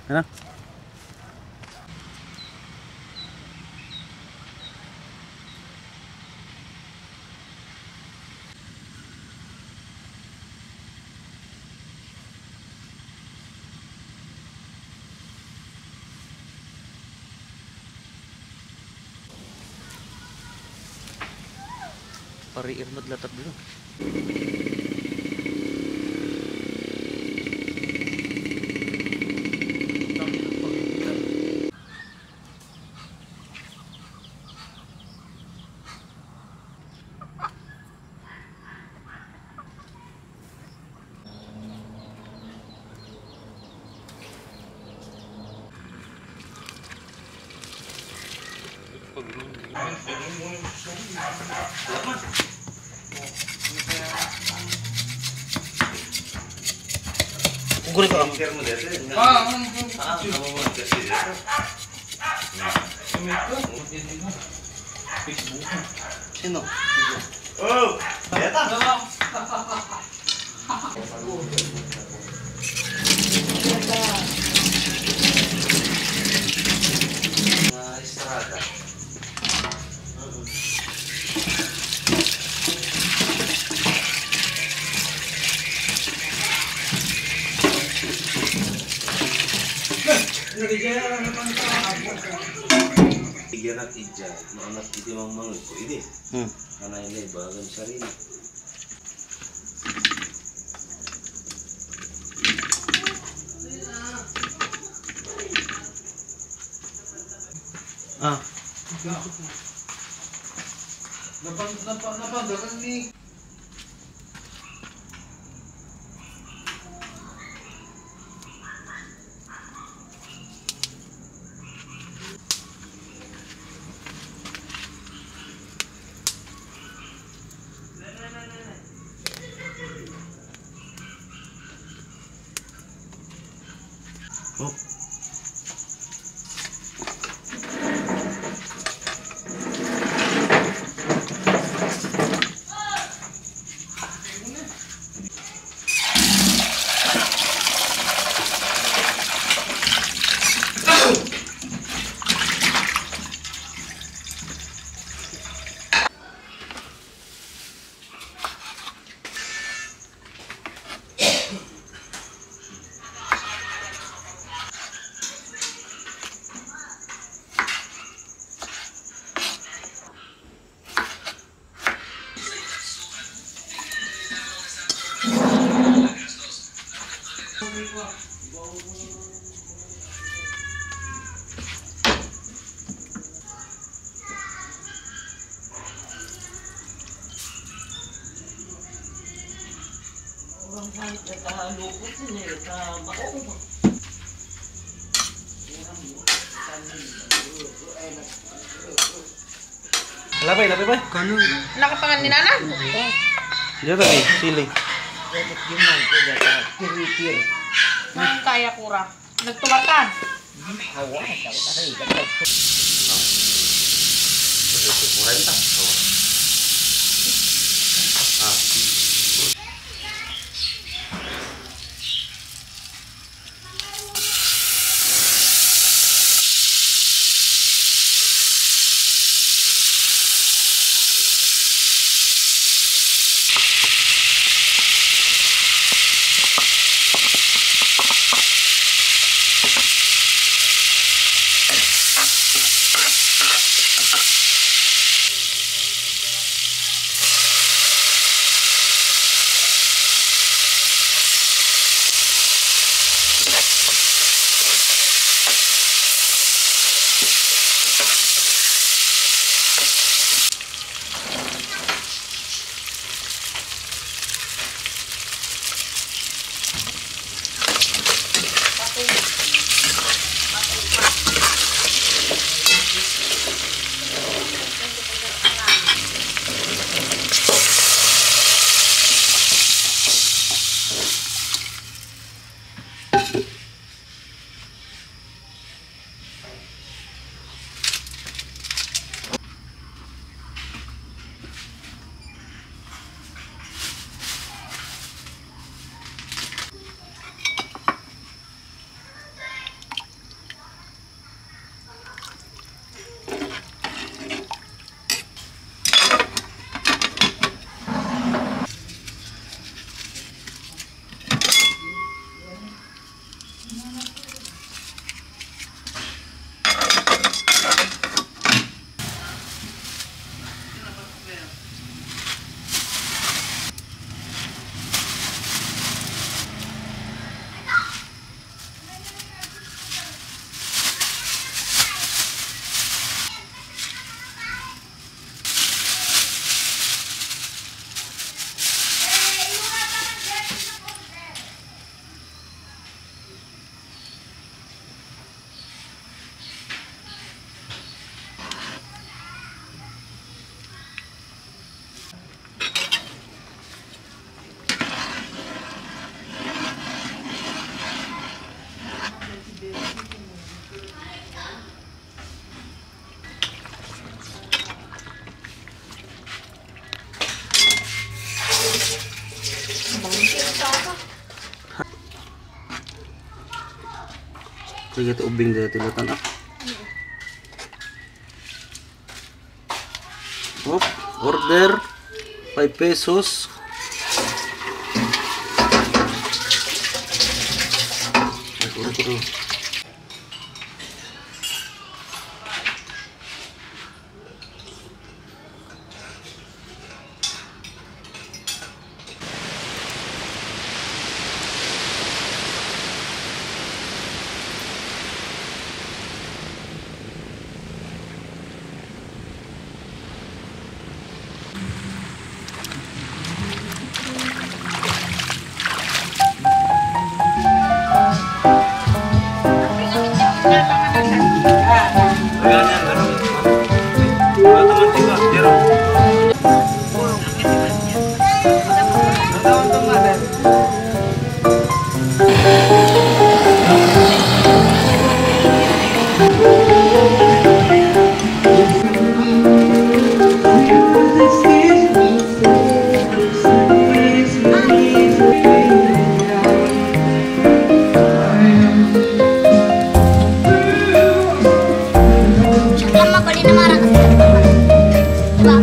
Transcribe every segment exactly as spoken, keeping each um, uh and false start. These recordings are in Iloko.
Ano? Pariir met latta dito. Kukunin ko lang. Ang termo dito, yun nga. Ah, ang, ang, ah, ang, ang, kasi dito. Sino? Oh, beta. Mga Estrada. Idiay, no anak iti mangmangegko idi. Hmm. Kanay na ibagan sarili. Ah. Napan-, napan-, napandakan ni Oh. Lapay, lapay, bay. Kano? Nakapangan ni Nana? Diyan tayo, sili. Dapat yun lang po, dapat. Tiritir. Ang kaya kura. Nagtuwar ka. Awa, dapat ako yung dapat. Kurenta. Ah. Sige, ito ubing dito, latan, ah. Hop, order, five pesos. Ay, kuro, kuro. Ang mabalin na marang. Diba?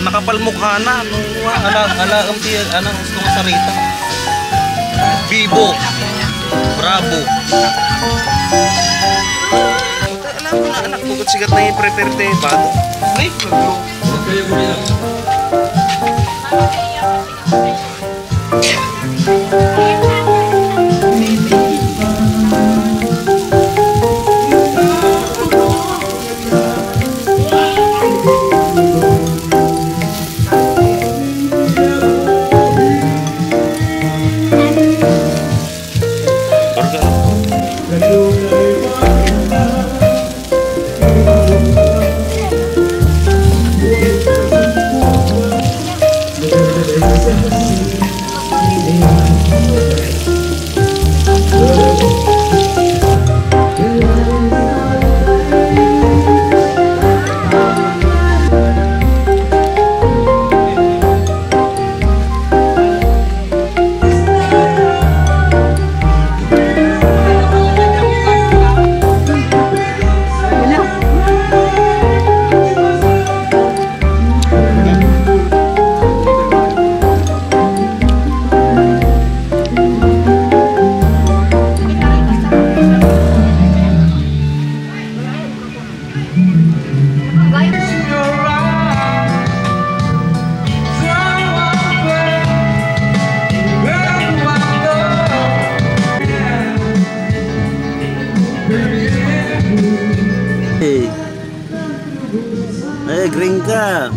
Nakapalmukha na, no, ala, ala, ang tiyan, anang gusto nga sarita. Vivo. Bravo. Alam mo na, anak, bukod sigat na yung prepare te, bago. Ay, naglo. Hey. Eh, green ka.